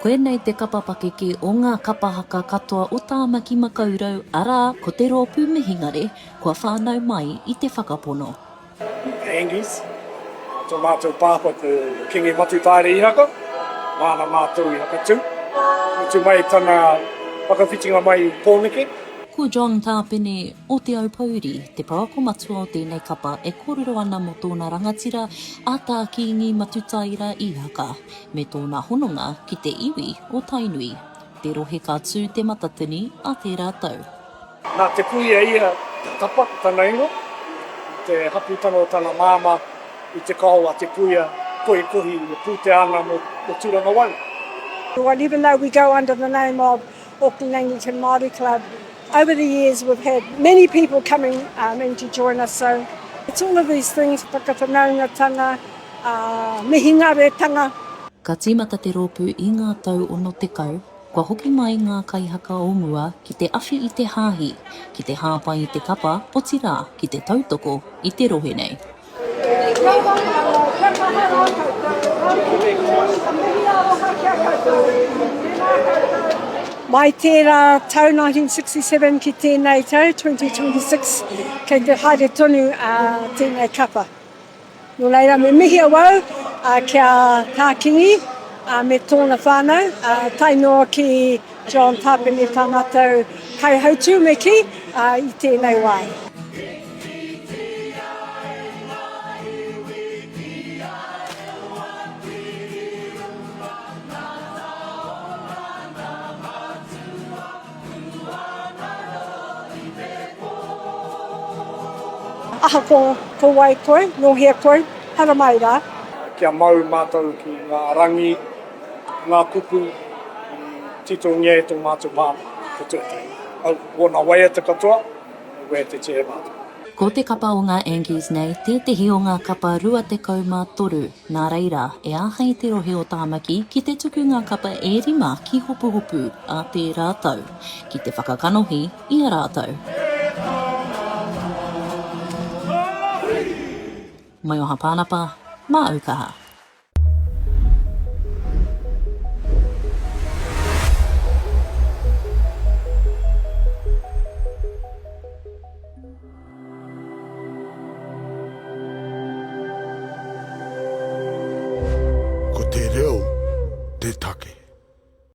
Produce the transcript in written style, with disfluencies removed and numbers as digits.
Koinei te kapa pakeke o ngā kapa haka katoa o Tāmaki Makaurau, arā, ko te Rōpū Mihingare, kua whānau mai i te whakapono. Angies, Tō mātou pāpā ko Kingi Matutaera Ihaka, nāna mātou i whakatū. Mutu mai tana whakawhitinga mai i Pōneke. Ko John Tāpene o Te Aupōuri te pouako matua o tēnei kapa e kōrero ana mō tōna rangatira a Tā Kīngi Matutaera Ihaka me tōna hononga ki te iwi o Tainui, te rohe ka tū Te Matatini a tērā tau. Nā Te Puia ia i tapa tana ingoa, i te hapūtanga o tana māmā i te kao a Te Puia kohikohi e pūtea ana mō Tūrangawaewae. Well even though we go under the name of Auckland Anglican Māori Club, over the years we've had many people coming um, in to join us so it's all of these things, whakawhanaungatanga, uh, mihingaretanga. Ka tīmata te rōpū i ngā tau 60, Kua hoki mai ngā kaihaka o mua ki te awhi i te hāhi, ki te hāpai i te kapa, otirā, ki te tautoko i te rohe nei. Mai tērā tau 1967 ki tēnei tau 2026, kei te haere tonu tēnei kapa. Nō reira, me mihi awau ki a Tā Kingi me tōna whānau, tae noa ki John Tāpene tā mātou kaihautū me kī i tēnei wā. Ahakoa ko wai koe, nō hea koe, haramai rā. Kia mau mātou ki ngā rangi, ngā kupu i titongia e tō mātou māmā, te tuatahi. Au, wōna waiata katoa, i waiatatia e mātou. Ko te kapa o ngā Angies nei tētehi o ngā kapa 23, nā reira, e āhei te rohe o Tāmaki ki te tuku ngā kapa e rima ki Hopuhopu ā tērā tau, ki te whakakanohi i a rātou. Maioha Pānapa, Māu Kaha.